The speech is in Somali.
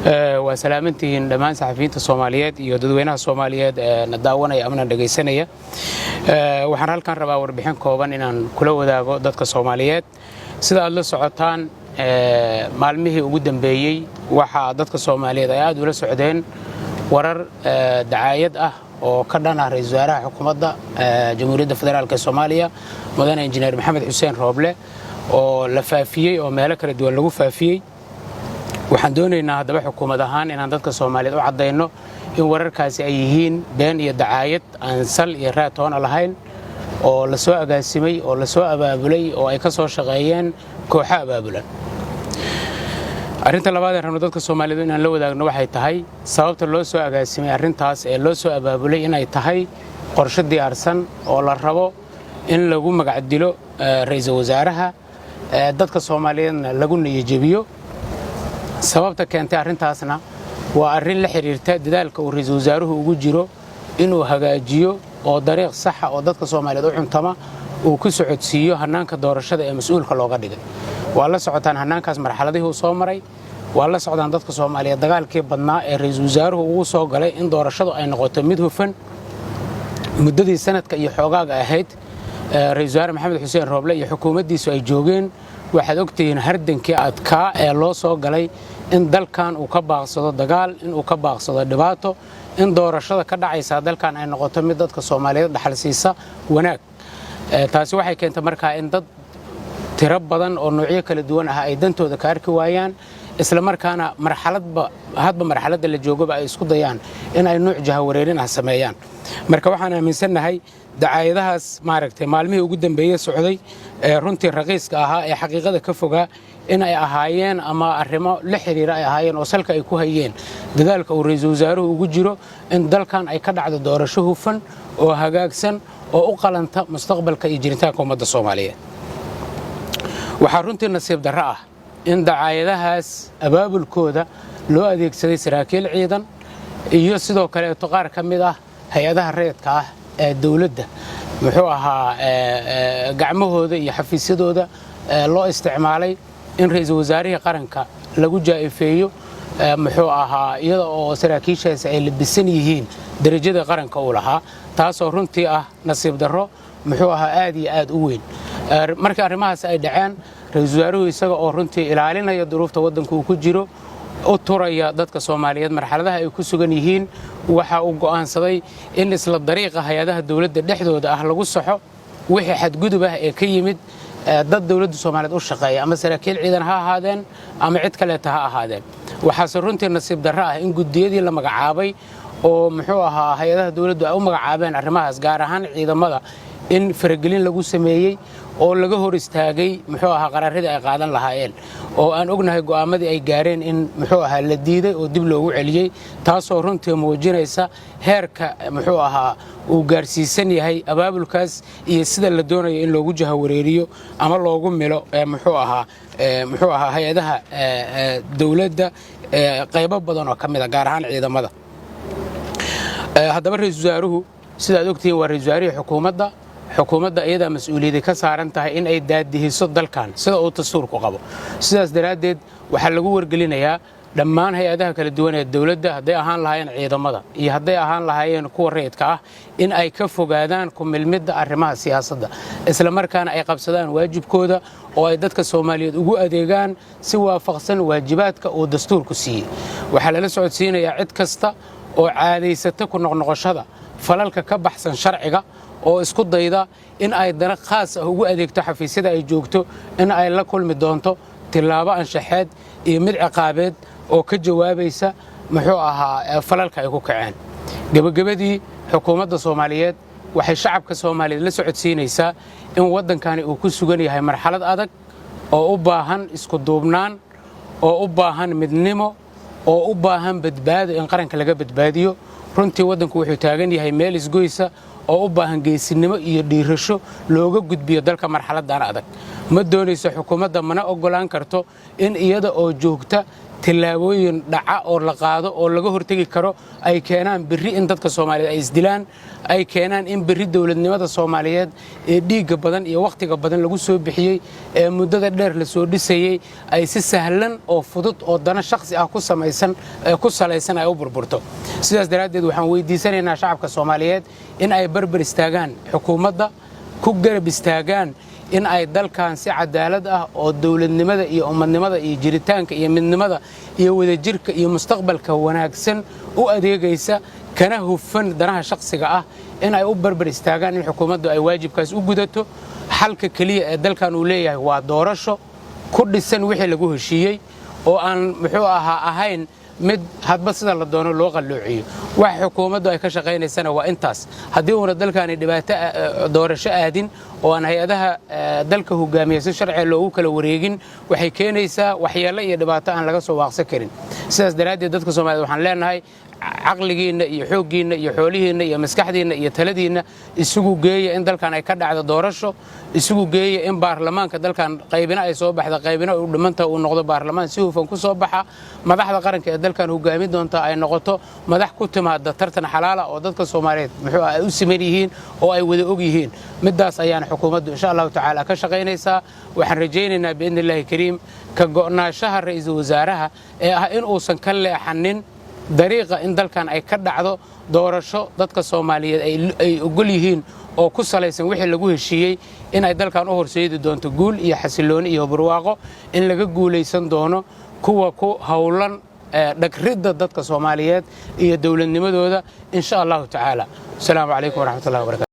Waa salaamantihiin dhammaan saxafiyiinta Soomaaliyeed iyo dadweynaha Soomaaliyeed ee na daawanaya amana dhegaysanaya. Waxaan halkan rabaa warbixin kooban inaan kula wadaago dadka Soomaaliyeed. Sida aad la socotaan, maalmihii ugu dambeeyey waxaa dadka Soomaaliyeed ay aad ula socdeen warar dacaayad ah oo ka dhan ah ra-iisul wasaaraha xukuumadda Jamhuuriyadda Federaalk ee Soomaaliya, mudane Injineer Maxamed Xuseen Rooble, oo la faafiyey oo meelo kala duwan lagu faafiyey. Waxaan doonaynaa haddaba xukuumad ahaan inaan dadka Soomaaliyeed u caddayno in wararkaasi ay yihiin been iyo dacaayad aan sal iyo raad toona lahayn, oo la soo agaasimay oo la soo abaabulay oo ay ka soo shaqeeyeen kooxo abaabulan. Arrinta labaad ee rabno dadka Soomaaliyeed inaan la wadaagno waxay tahay sababta loo soo agaasimay arrintaas ee loo soo abaabulay inay tahay qorshe diyaarsan oo la rabo in lagu magacdilo ra'iisul wasaaraha, dadka Soomaaliyeedna lagu niyajebiyo. Sababta keentay arrintaasna waa arrin la xidhiirta dadaalka uu ra'iisul wasaaruhu ugu jiro inuu hagaajiyo oo dariiq saxa oo dadka Soomaaliyeed u cuntama uu ku socodsiiyo hannaanka doorashada ee mas-uulka looga dhigay. Waa la socotaan hannaankaas marxaladihii uu soo maray. Waa la socdaan dadka Soomaaliyeed dagaalkii badnaa ee ra'iisul wasaaruhu ugu soo galay in doorashadu ay noqoto mid hufan. Muddadii sanadka iyo xoogaaga ahayd ra-isul wasaare Maxamed Xuseen Rooble iyo xukuumaddiisu ay joogeen, waxaad ogtihiin hardankii adkaa ee loo soo galay in dalkan uu ka baaqsado dagaal, in uu ka baaqsado dhibaato, in doorashada ka dhacaysa dalkan ay noqoto mid dadka Soomaaliyeed dhaxal siisa wanaag. Taasi waxay keentay markaa in dad tiro badan oo noocyo kala duwan ah ay dantooda ka arki waayaan, isla markaana marxaladba hadba marxaladda la joogaba ay isku dayaan in ay nuuc jahawareerin ah sameeyaan. Marka waxaan aaminsannahay dacaayadahaas maaragtay maalmihii ugu dambeeye socday ee runtii raqiiska ahaa ee xaqiiqada ka fogaa in ay ahaayeen ama arrimo la xiriira ay ahaayeen oo salka ay ku hayeen dadaalka uu ra'iisul wasaaruhu ugu jiro in dalkan ay ka dhacdo doorasho hufan oo hagaagsan oo u qalanta mustaqbalka iyo jiritaanka ummadda Soomaaliyeed. Waxaa runtii nasiib darro ah in dacaayadahaas abaabulkooda loo adeegsaday saraakiil ciidan iyo sidoo kaleeto qaar ka mid ah hay-adaha rayidka ah ee dowladda, muxuu ahaa, gacmahooda iyo xafiisyadooda loo isticmaalay in ra'iisul wasaarihii qaranka lagu jaa'ifeeyo, muxuu ahaa, iyada oo saraakiishaasi ay labisan yihiin darajada qaranka uu lahaa, taasoo runtii ah nasiib darro, muxuu ahaa, aad iyo aad u weyn. Markii arrimahaas ay dhaceen, ra-iisul wasaaruhu isaga oo runtii ilaalinaya duruufta waddanka uu ku jiro, u turaya dadka Soomaaliyeed marxaladaha ay ku sugan yihiin, waxa uu go'aansaday in isla dariiqa hay-adaha dowladda dhexdooda ah lagu saxo wixii xadgudub ah ee ka yimid dad dowladda Soomaaliyeed u shaqeeya, ama saraakiil ciidan ha ahaadeen ama cid kaleeta ha ahaadeen. Waxaase runtii nasiib darro ah in guddiyadii la magacaabay oo, muxuu ahaa, hay-adaha dowladdu ay u magacaabeen arrimahaas, gaar ahaan ciidamada, in faragelin lagu sameeyey oo laga hor istaagay, muxuu ahaa, qaraaradii ay qaadan lahaayeen, oo aan ognahay go'aamadii ay gaareen in, muxuu ahaa, la diiday oo dib loogu celiyey, taasoo runtii muujinaysa heerka, muxuu ahaa, uu gaarsiisan yahay abaabulkaas iyo sida la doonayo in loogu jahawareeriyo ama loogu milo, muxuu ahaa, hay-adaha dowladda qaybo badan oo ka mid a, gaar ahaan ciidamada. Haddaba ra-iisul wasaaruhu, sidaad ogtihiin, waa ra-isul wasaarihii xukuumadda. Xukuumadda iyadaa mas-uuliyadda ka saaran tahay in ay daadihiso dalkan sida uu dastuurku qabo. Sidaas daraaddeed waxaa lagu wargelinayaa dhammaan hay-adaha kala duwan ee dowladda, hadday ahaan lahaayeen ciidamada iyo hadday ahaan lahaayeen kuwa rayidka ah, in ay ka fogaadaan ku milmidda arrimaha siyaasadda, isla markaana ay qabsadaan waajibkooda oo ay dadka Soomaaliyeed ugu adeegaan si waafaqsan waajibaadka uu dastuurku siiyey. Waxaa lala socodsiinayaa cid kasta oo caadaysata ku noqnoqoshada falalka ka baxsan sharciga oo isku dayda in ay dana khaas ah ugu adeegto xafiisyada ay joogto in ay la kulmi doonto tillaabo anshaxeed iyo mid ciqaabeed oo ka jawaabaysa, muxuu ahaa, falalka ay ku kaceen. Gebagabadii, xukuumadda Soomaaliyeed waxay shacabka Soomaaliyeed la socodsiinaysaa in waddankani uu ku sugan yahay marxalad adag oo u baahan isku duubnaan, oo u baahan midnimo, oo u baahan badbaado in qaranka laga badbaadiyo. Runtii waddanku wuxuu taagan yahay meel isgoysa oo u baahan geesinimo iyo dhiirasho looga gudbiyo dalka marxaladdan adag. Ma doonayso xukuumadda, mana oggolaan karto in iyada oo joogta Tillaabooyin dhaca oo la qaado oo laga hortegi karo ay keenaan berri in dadka Soomaaliyeed ay isdilaan, ay keenaan in berri dowladnimada Soomaaliyeed ee dhiigga badan iyo wakhtiga badan lagu soo bixiyey, ee muddada dheer la soo dhisayey, ay si sahlan oo fudud oo dana shakhsi ah ku samaysan ku salaysan ay u burburto. Sidaas daraaddeed, waxaan weydiisanaynaa shacabka Soomaaliyeed in ay barbar istaagaan xukuumadda, ku garab istaagaan in ay dalkan si cadaalad ah oo dowladnimada iyo ummadnimada iyo jiritaanka iyo midnimada iyo wadajirka iyo mustaqbalka wanaagsan u adeegaysa, kana hufan danaha shakhsiga ah, in ay u barbar istaagaan in xukuumaddu ay waajibkaas u gudato. Xalka keliya ee dalkan uu leeyahay waa doorasho ku dhisan wixii lagu heshiiyey, oo aan muxuu ahaa ahayn mid hadba sida la doono loo qalloociyo. Waxa xukuumaddu ay ka shaqaynaysana waa intaas. Haddii uuna dalkaani dhibaato doorasho aadin oo aan hay-adaha dalka hogaamiya si sharciga loogu kala wareegin, waxay keenaysaa waxyeello iyo dhibaato aan laga soo waaqsan karin. Sidaas daraaddeed, dadka Soomaaliyed waxaan leenahay: caqligiinna iyo xooggiinna iyo xoolihiinna iyo maskaxdiinna iyo taladiinna isugu geeya in dalkan ay ka dhacdo doorasho. Isugu geeya in baarlamaanka dalkan qaybina ay soo baxda, qaybina u dhimanta, uu noqdo baarlamaan si hufan ku soo baxa. Madaxda qaranka ee dalkan hoggaamin doonta ay noqoto madax ku timaada tartan xalaala oo dadka Soomaaliyeed muxuu ay u siman yihiin oo ay wada og yihiin. Middaas ayaana xukuumaddu, insha Allahu tacaala, ka shaqaynaysaa. Waxaan rajaynaynaa, biidni Illaahi kariim, ka go'naashaha ra'iisul wasaaraha ee ah in uusan ka leexanin dariiqa in dalkan ay ka dhacdo doorasho dadka Soomaaliyeed ay ogol yihiin oo ku salaysan wixii lagu heshiiyey, in ay dalkan u horseedi doonto guul iyo xasillooni iyo barwaaqo, in laga guulaysan doono kuwa ku howlan dhagridda dadka Soomaaliyeed iyo dowladnimadooda, insha Allahu tacaala. Asalaamu calaykum waraxmatullahi wabarakatu.